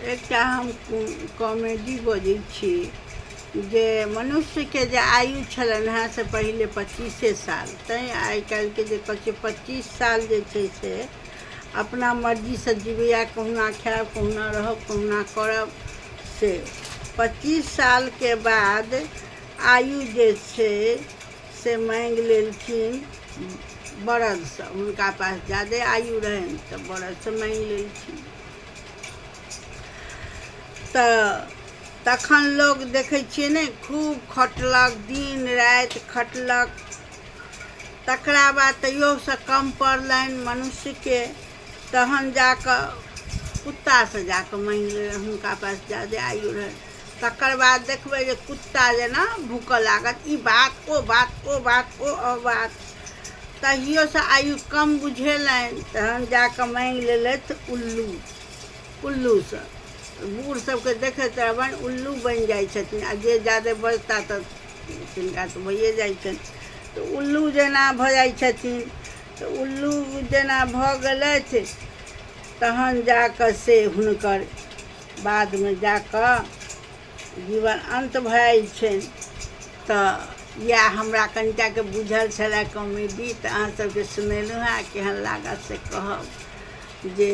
एकटा हम कॉमेडी बजै छी जे मनुष्यके जे आयु छलनि हेँ से पहिले 25 साल। तैँ आइ काल्हिके जे कहै छै 25 साल जे छै से अपना मर्जीसँ जीबैए, कहुना खायब, कहुना रहब, कहुना करब। से 25 सालके बाद आयु जे छै से माँगि लेलखिन बरदसँ। हुनका पास ज्यादे आयु रहनि तऽ बरदसँ माँगि लेलखिन। तऽ तखन लोक देखै छियै ने, खूब खटलक, दिन राति खटलक। तकरा बाद तैयोसँ कम पड़लनि मनुष्यके, तहन जाकऽ कुत्तासँ जाकऽ माँगि लेलनि, हुनका पास ज्यादे आयु रहनि। तकर बाद देखबै जे कुत्ता जेना भूकऽ लागत, ई बात ओ बात, ओ बात ओ बात। तहियोसँ आयु कम बुझेलनि, तहन जाकऽ माँगि लेलथि उल्लू, उल्लूसँ। बूढ़ सबके देखैत रहबनि, उल्लू बनि जाइ छथिन, आ जे ज्यादे बजता तऽ तिनका तऽ भइए जाइ छनि। तऽ उल्लू जेना भऽ जाइ छथिन। तऽ उल्लू जेना भऽ गेलथि, तहन जाकऽ से हुनकर बादमे जाकऽ जीवन अन्त भऽ जाइ छनि। तऽ इएह हमरा कनिटाके बुझल छलए कॉमेडी, तऽ अहाँ सबके सुनेलहुँ हेँ। केहन लागल से कहब। जे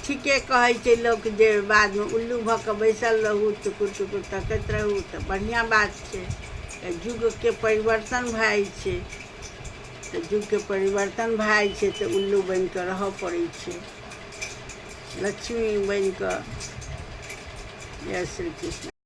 ठीके कहै छै लोक जे बादमे उल्लू भऽ कऽ बैसल रहू, टुकुर टुकुर तकैत रहू, तऽ बढ़िआँ बात छै। तऽ युगके परिवर्तन भऽ जाइ छै, तऽ युगके परिवर्तन भऽ जाइ छै तऽ उल्लू बनि कऽ रहऽ पड़ै छै, लक्ष्मी बनि कऽ। जय श्री कृष्ण।